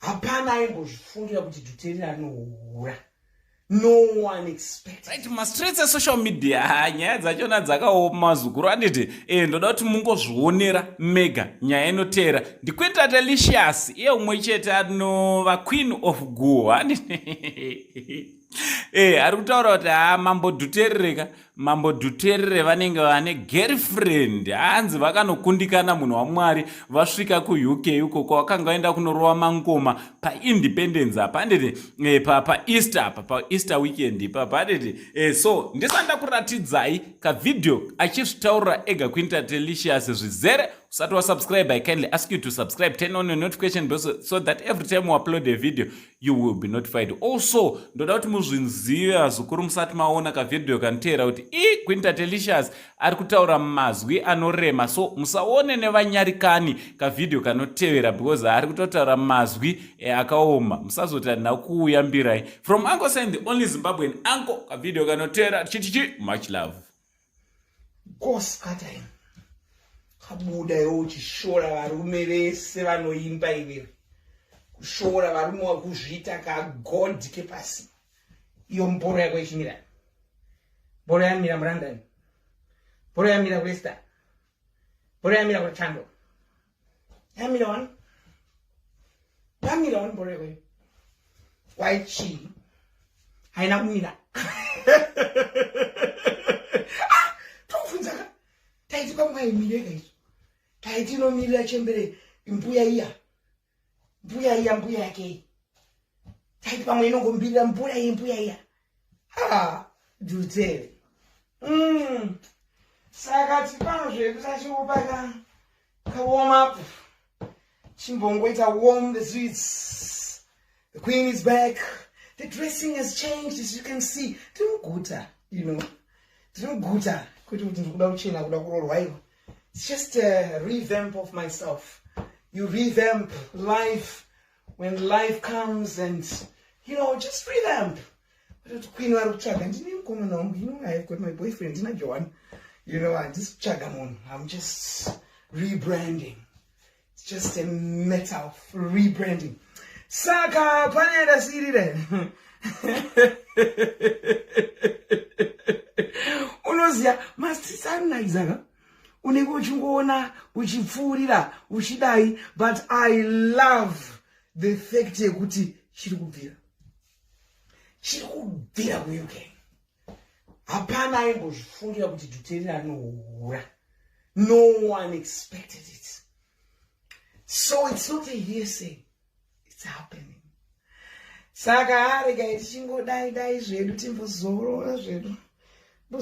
Hapana aimbozvifungira kuti Dhuterere anohura. No one expected. Right, mastreets esocial media, ha, nyaya dzachona dzakaoma zukuru anditi e, ndoda kuti mungozvionera mega nyaya inoteera ndiQueen Tatelicious iye umwe chete anova Queen of Guo anditi e, ari kutaura kuti ha mambo Dhuterere ka Mambo Dhuterere vanenge vane girlfriend hanzi vakanokundikana munhu waMwari vasvika kuUK uko kwavakanga vaenda kunorova mangoma paIndependence apa handiti eh, paEaster apa paEaster weekend ipapa handiti eh, so ndisati ndakuratidzai kavideo achizvitaurira ega Queen Tatelicious zvizere. Usati wasubscribe, I kindly ask you to subscribe, turn on your notification bell so that every time we upload a video you will be notified. Also ndoda kuti muzvinzive vazukuru musati maona kavideo kanoteera kuti i Queen Tatelicious ari kutaura mazwi anorema, so musaone nevanyarikani kavideo kanotevera because ari kutotaura mazwi akaoma, musazoti handina kuuyambirai. From Uncle Saint, the only Zimbabwean uncle, kavideo kanotevera chichichi. Much love. Koskata kabuda iwe uchishora varume vese vanoimba iwewe, kushora varume wakuzviita kagod kepasi. Iyo mboro yako ichimira, mboro yamira muLondon, mboro yamira kuLeicester, mboro yamira kuTando, yamira wani, yamira wani mboro yako iyo waichii haina kumira. Ah, tobvunza ka, taiti pamwaimireka izvo, taiti inomirira chembere mbuya iya, mbuya iya, mbuya yake iyi, taiti pamwe inongombirira mbuya iyi, mbuya iya. Ah, Dhutere. Saka tipano zvedu tachiopa ka ka warm up, chimbongoita warm the sweets. The queen is back. The dressing has changed, as you can see. Tiri muguta, tiri muguta, kwete kuti ndiri kuda kuchena kuda kuroorwa iwa. It's just a revamp of myself. You revamp life when life comes and just revamp. Kuti queen vari kutsvaga, ndine mukomana wangu. I've got my boyfriend, ndina Joan. Handisi kutsvaga munhu. I'm just rebranding. It's just a matter of rebranding. Saka pane yandasiyirira, unoziva mastreets anonakidza ka, unenge uchingoona uchipfuurira uchidai, but I love the fact yekuti chiri kubvira, chiri kubvira kuUK. Hapana aimbozvifungira kuti Dhuterere anohura. No one expected it, so it's not a hearsay, it's happening. Saka regai tichingodai dai zvedu, timbozorora zvedu.